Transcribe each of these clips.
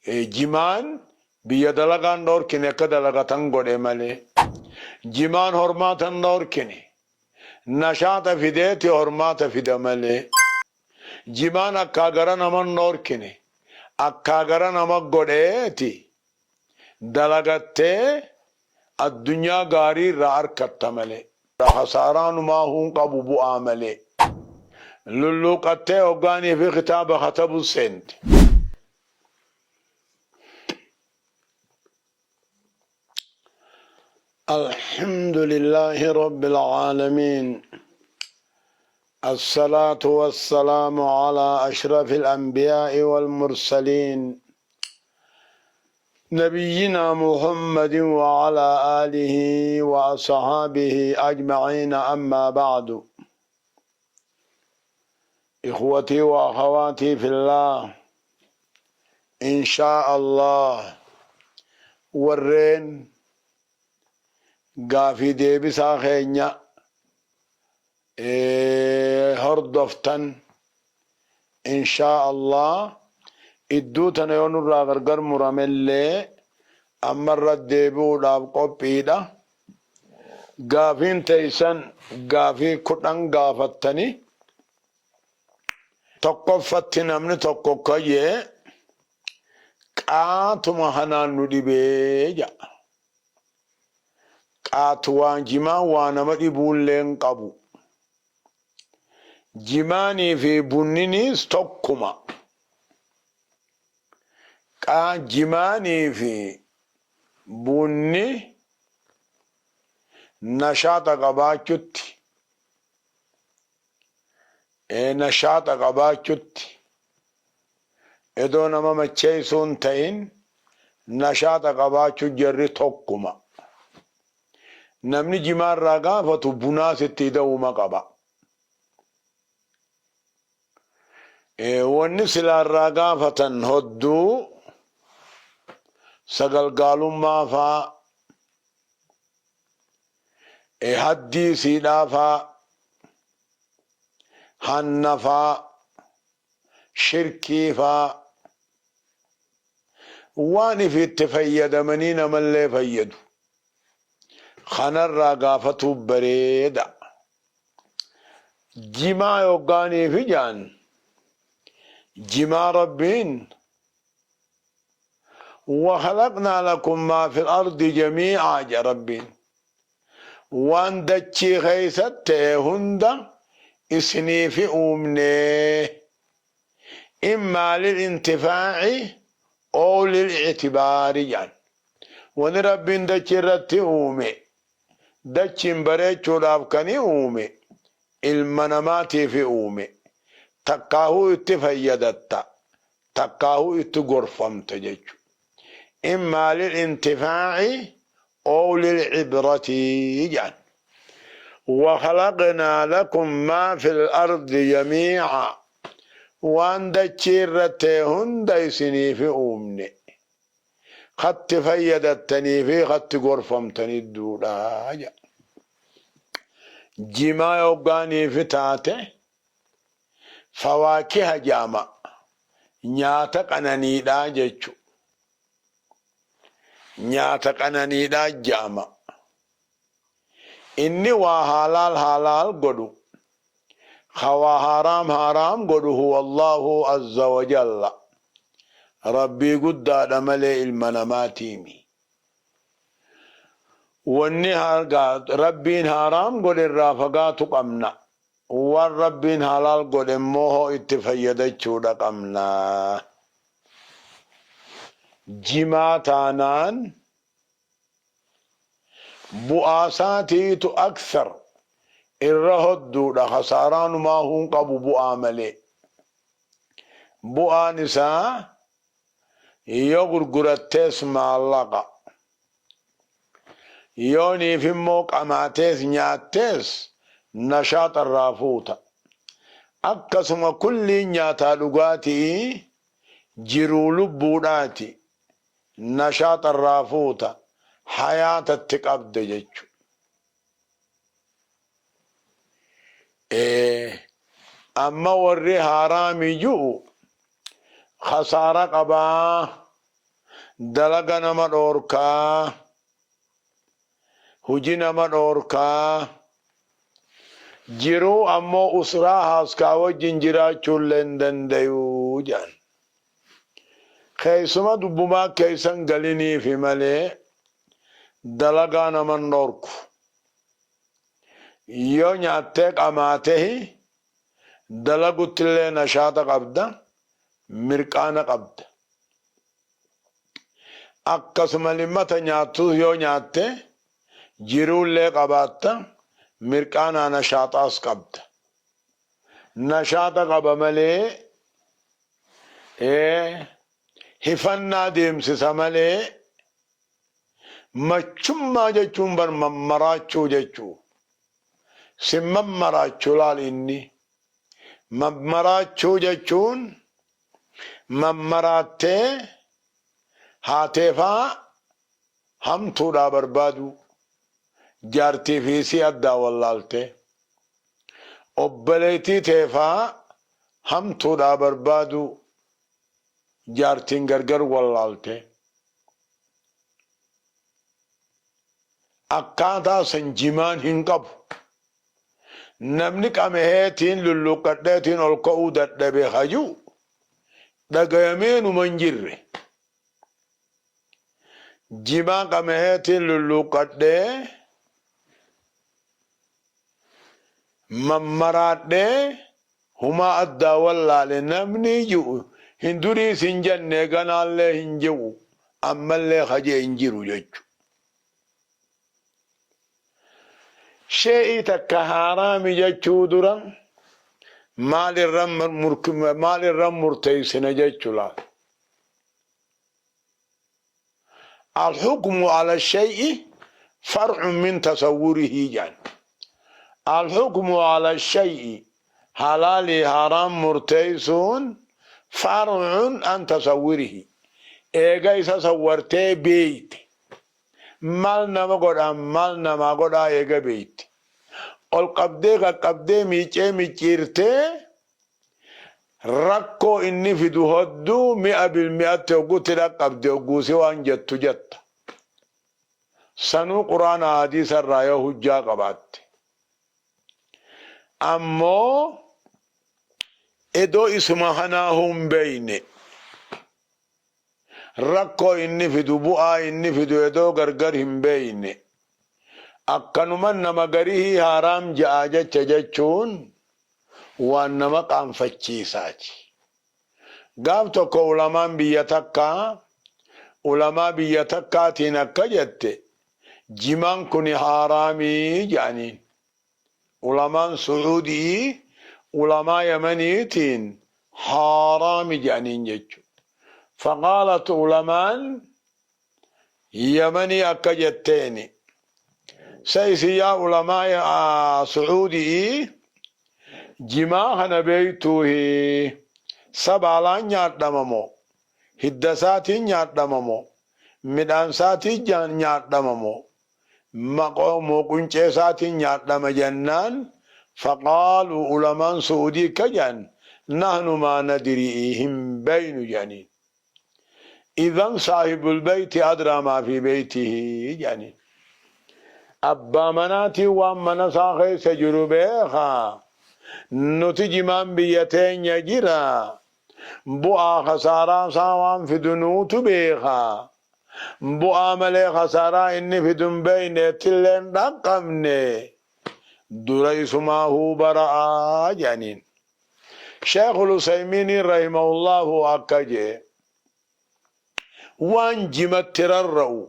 Jimaan biyya dalagaan dhoorkine akka dalagatan godhe malee. Jimaan hormaata hin dhoorkine. Nashaaxa fideeti hormaata fida malee. Jimaan akkaa gara nama hin dhoorkine. Akkaa gara nama godheeti dalagattee addunyaa gaarii irraa arkatta malee. Khasaaraan humaahuu hin qabu bu'aa malee. Lulluuqattee hoggaanii fi kitaaba katabuu seente. الحمد لله رب العالمين الصلاة والسلام على أشرف الأنبياء والمرسلين نبينا محمد وعلى آله وأصحابه أجمعين أما بعد إخوتي وأخواتي في الله إن شاء الله warreen gaafii deebisaa keenya hordoftan inshaa Allah idduu tana yoo nurraa gargar muramellee ammarra deebi'uudhaaf qophiidha. Gaafiin teessan gaafii 10 gaafattani. Tokkoffatti namni tokko ka'ee qaatuma kanaan nu dhibee ja'a. Qaatu waan jimaan waa nama dhibuullee hin qabu. Jimaanii fi bunniniis tokkuma. Qaa jimaanii fi bunni nashaaxa qabaachutti Nashaaxa qabaachutti edoo nama macheessuu hin ta'in nashaaxa qabaachuu jarri tokkuma. Namni jimaa irraa gaafatu bunaas itti ida'uuma qaba. Wanni silaa irraa gaafatan hodduu sagalgaalummaa faa, haddii isiidhaa faa, hanna faa, shirkii faa, waan ifi itti fayyadamanii namallee fayyadu kanarraa gaafatuu bareeda. Jimaa yoggaaniifi jaan jimaa Rabbiin wakhalaqnaa lakum maa fil ardi jamii'aa jedha Rabbiin. Waan dachii keessa ta'e hunda isiniifi uumnee. Immaa lil intifaa'i ow lil i'tibaari jedhan. Wani Rabbiin dachii irratti uume dachiin bareechuudhaaf kani uume ilma namaatiifi uume. Takkaahuu itti fayyadatta takkaahuu itti gorfamta jechu. Immaa lil intifaa'i ow lil ibrati jedhan. Wakhalaqnaa lakum maa fil ardi jamii'a waan dachii irra ta'e hunda isiniifi uumne. Katti fayyadattanii fi katti gorfamtanii duudha jedha. Jimaa yoggaaniifi taate fawaakiha jedhama. Nyaata qananiidhaa jechu. Nyaata qananiidhaa jedhama. Inni waa haalaal haalaal godhu, ka waa haaraam haaraam godhu huwa Allaahu azza wa jalla. Rabbii guddaadha malee ilma namaatiimi. Wanni Rabbiin haaraam godhe irraa fagaatu qabna. Waan Rabbiin halaal godhe immoo hoo itti fayyadachuudha qabna. Jimaa taanaan bu'aa isaatiitu akthar irra hodduudha khasaaraan humaahuu hin qabu bu'aa malee. Bu'aan isaa yoo gurgurattees maallaqa. Yooniif immoo qamaatees nyaattees nashaaxa irraa fuuta. Akkasuma kulliin nyaataa dhugaatii jiruu lubbuudhaati nashaaxa irraa fuuta hayaata itti qabde jechu. Ee amma warri haaraami ju'u khasaara qabaa. Dalaga nama dhoorkaa. Huji nama dhoorkaa. Jiruu ammoo usraa haaskaa wajjin jiraachuullee hin dandayu jedhan. Keessuma dubbumaa keessan galiniifi malee dalagaa naman dhoorku. Yoo nyaattee qamaatehi dalaguttillee nashaata qabda, mirqaana qabda. Akkasuma limmata nyaattus yoo nyaatte jiruullee qabaatta, mirqaanaa nashaaxaas qabda. Nashaata qaba malee hifannaa deemsisa malee machummaa jechuun bar mammaraachuu jechuu. Sin mammaraachu laal inni. Mammaraachuu jechuun mammaraattee haateefaa hamtuudhaa barbaaduu. Jaartii fi isii addaa wallaaltee. Obboleettii teefaa hamtuudhaa barbaaduu. Jaartiin gargar wallaaltee. Akkaataa san jimaan hin qabu. Namni qameheetiin lulluuqqadheetiin ol ka'uu dadhabe haju dhagayamee numa hin jirre. Jimaa qameheetiin lulluuqqadhee mammaraadhee humaa addaa wallaale namni ji'u hin duriis hin jenne ganaallee hin ji'u ammallee hajee hin jiru jechu. Shee'ii takka haaraami jechuu dura maal irra maal irra murteessina jechu laal. Alhukmu ala shay'i far'un min tasawwurihi jedhan. Alhukmu ala shay'i halaalii haaraam murteessuun far'un an tasawwurihi. Eega isa sawwartee beeyte. Maal nama godhaa maal namaa godhaa eega beeyte. Ol qabdee qaqqabdee miicee micciirtee rakkoo inni fidu hodduu mi'a bilmi'atti hoggutti dhaqqabde hogguusi waan jettu jetta. Sanuu quraana hadiisa irraa yoo hujjaa qabaatte. Ammoo edoo isuma kanaahuu hin beeyne rakkoo inni fidu bu'aa inni fidu edoo gargar hin beeyne akkanuman nama garihii haaraam ja'a jecha jechuun waan nama qaanfachiisaati. Gaaf tokko ulamaan biyya takkaa ulamaa biyya takkaatiin akka jette jimaan kuni haaraamii jedhaniin. Ulamaan Su'uudii ulamaa Yamaniitiin haaraami jedhaniin jechu. Faqaalat ulamaan Yamanii akka jetteeni. Sa isin yaa ulamaa Su'uudii jimaa kana beeytuuhi sa baalaan nyaadhama moo hidda isaatiin nyaadhama moo midhaan isaatiin nyaadhama moo moo quncee isaatiin nyaadhama jennaan faqaaluu ulamaan Su'uudii akka jedhan nahnu maa nadrii hin beeynu jedhaniin. Idan saahibul beeyti adraa maa fi beeytihi jedhaniin. Abbaa manaatiin waan mana isaa keessa jiru beeka. Nuti jimaan biyya teenya jira. Bu'aa khasaaraa isaa waan fidu nuutu beeka. Bu'aa malee khasaaraa inni fidu hin beekne ittillee hin dhaqqabne. Dura isumaahuu bara'a jedhaniin. Sheekhul Usaymiiniin rahimahullaahu akka je'e waan jimatti rarra'u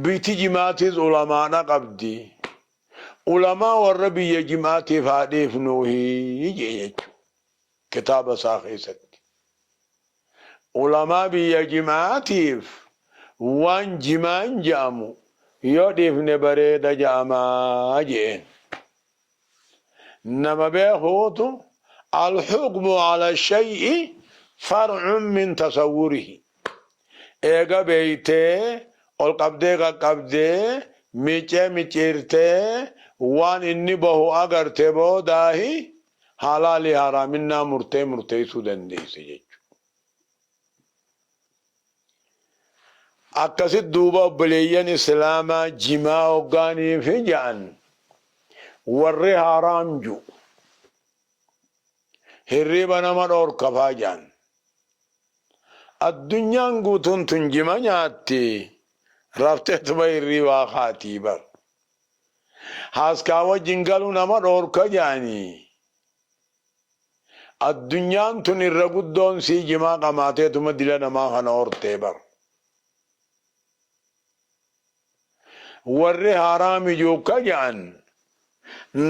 biyti jimaatis ulamaadha qabdi. Ulamaa warra biyya jimaatiif haa dhiifnuuhi je'e jechuudha. Kitaaba isaa keessatti. Ulamaa biyya jimaatiif waan jimaan je'amu yoo dhiifne bareeda je'amaa je'een. Nama beekuutu alhukmu ala shay'i far'un min tasawwurihi. Eega beeytee ol qabdee qaqqabdee miicee micciirtee waan inni bahu agarte boodaahi halaalii haraaminnaa murtee murteessuu dandeessa jechuudha. Akkasit duuba obboleeyyan Islaamaa jimaa hoggaaniifi ja'an warri haaraam ju'u hirriiba nama dhoorka faa ja'an. Addunyaan guutuun tun jima nyaatti rafteetuma hirriibaa kaatii bar. Haaskaa wajjin galuu nama dhoorka ja'anii. Addunyaan tun irra guddoon sii jimaa qamaateetuma dila namaa kana hortee bar. Warri haaraami juukka ja'an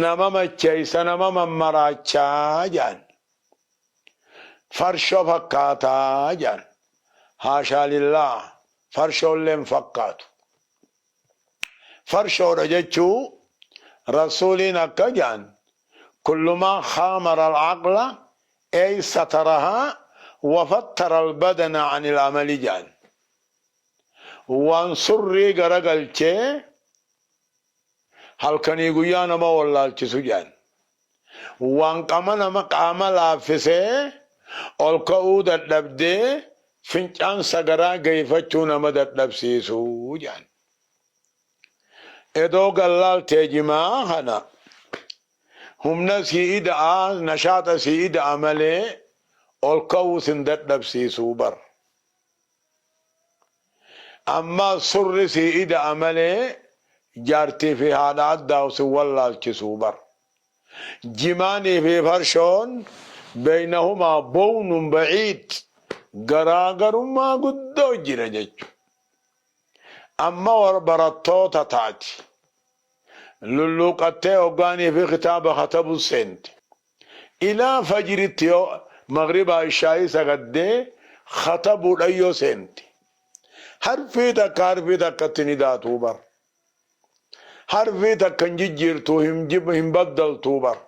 nama macheeysa nama mammaraachaa ja'an. Farshoo fakkaataa ja'an. Haashaa lillaah farshoollee hin fakkaatu. Farshoodha jechuu Rasuuliin akka ja'an kullu maa khaamara al-aqla ay satarahaa wa fattara al-badana anil amali ja'an. Waan surrii garagalchee halkanii guyyaa nama wallaalchisu ja'an. Waan qama nama qaama laaffisee ol ka'uu dadhabdee fincaan sagaraa geeyfachuu nama dadhabsiisu ja'an. Edoo gallaaltee jimaa kana humna sii ida'a nashaaxa sii ida'a malee ol ka'uu sin dadhabsiisuu bar. Ammaas surri sii ida'a malee jaartii fi haadha addaa'u sin wallaalchisuu bar. Jimaanii fi farshoon beynahumaa bownun ba'iid garaagarummaa guddoo jira jechu. Amma war barattoota taati. Lulluuqattee hoggaanii fi kitaaba katabu seente. Ilaa fajritti yoo maghribaa ishaa'ii sagaddee katabuudhan yoo seente. Harfii takka harfii takkatti ni daatuu bar. Harfii takka hin jijjiirtuu hin baddaltuu bar.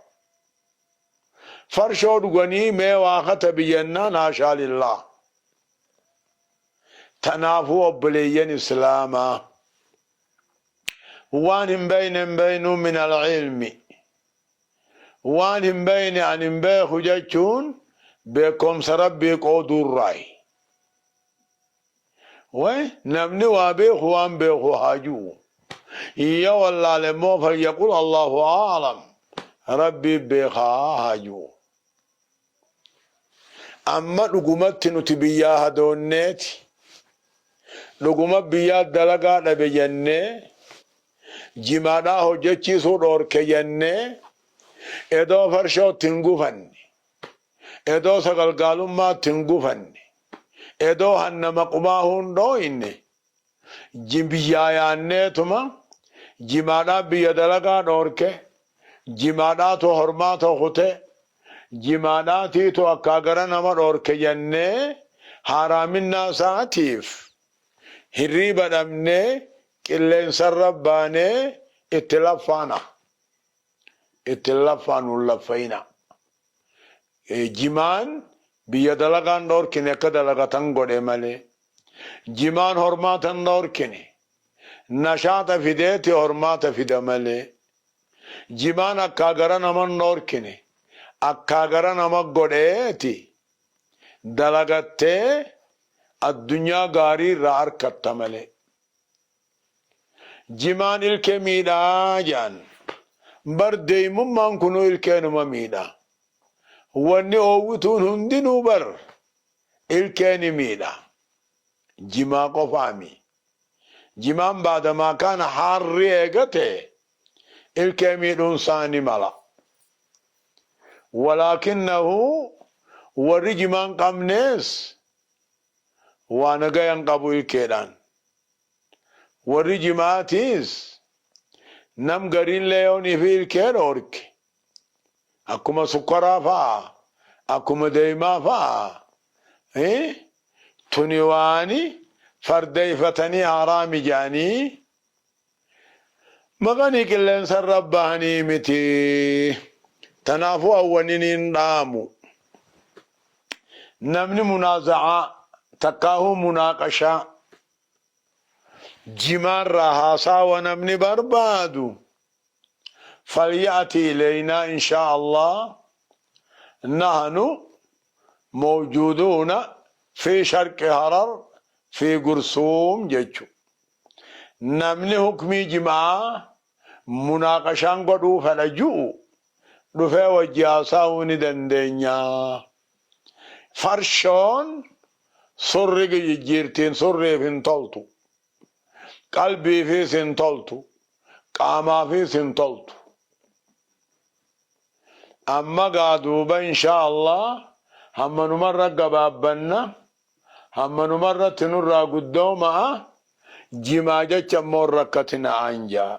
Farshoo dhuganii mee waa katabi jennaan haashaa lillaah. Tanaafuu obboleeyyan Islaamaa waan hin beeyne hin beeynuu min al-ilmi. Waan hin beeyne an hin beeku jechuun beekomsa Rabbii qooduurraayi. Way namni waa beeku waan beeku haa ju'u. Yoo wallaale immoo falyaqul Allahu a'lam Rabbii beekaa haa ju'u. Amma dhugumatti nuti biyyaa hadoonneeti dhuguma biyyaa dalagaa dhabe jennee jimaadhaa hojjechiisuu dhoorke jennee edoo farshootti hin gufanne edoo sagalgaalummaatti hin gufanne edoo hanna maqumaa hin dhooyne biyyaa yaanneetuma jimaadhaa biyya dalagaa dhoorke jimaadhaatu hormaata kute jimaadhaatiitu akkaa gara nama dhoorke jennee haaraaminnaa isaatiif hirriiba dhabnee qilleensarra baanee itti laffaana. Itti laffaanu hin laffayina. Jimaan biyya dalagaan dhoorkine akka dalagatan godhe malee. Jimaan hormaata hin dhoorkine. Nashaaxa fideeti hormaata fida malee. Jimaan akkaa gara nama hin dhoorkine. Akkaa gara nama godheeti dalagattee addunyaa gaarii irraa arkatta malee. Jimaan ilkee miidhaa jedhan. Bar deeymummaan kunuu ilkeenuma miidha. Wanni oowwituun hundinuu bar ilkee ni miidha. Jimaa qofaami. Jimaan baadamaa kaana haarri eegate ilkee miidhuun isaa ni mala. Walaakinnahu warri jimaan qabnees waa nagayan qabu ilkeedhaan. Warri jimaatiis nam gariillee yoonii fi ilkee dhoorke akkuma sukkaraa fa'a akkuma deeymaa fa'a tuni waani fardeeyfatanii haraami jedhanii maqanii qilleensarra bahanii miti. Tanaafuu awwaniniin dhaamu. Namni munaazacaa takkaahuu munaaqashaa jimaarraa haasaawa namni barbaadu falya'ti ilaynaa inshaa Allah nahnu mawjuuduuna fi sharqi harar. fi gursuum jechu. Namni hukmii jima'aa munaaqashaan godhuu fedha ju'u dhufee wajji haasa'uu ni dandeenya. Farshoon surri jijjiirtiin surriif hin toltu. Qalbiifiis hin toltu. Qaamaafiis hin toltu. Amma gaa duuba inshaa Allah hammanumarra gabaabbanna. Hammanumarratti nurraa guddooma'a. Jimaa jecha immoo hin rakkatina'aan ja'a.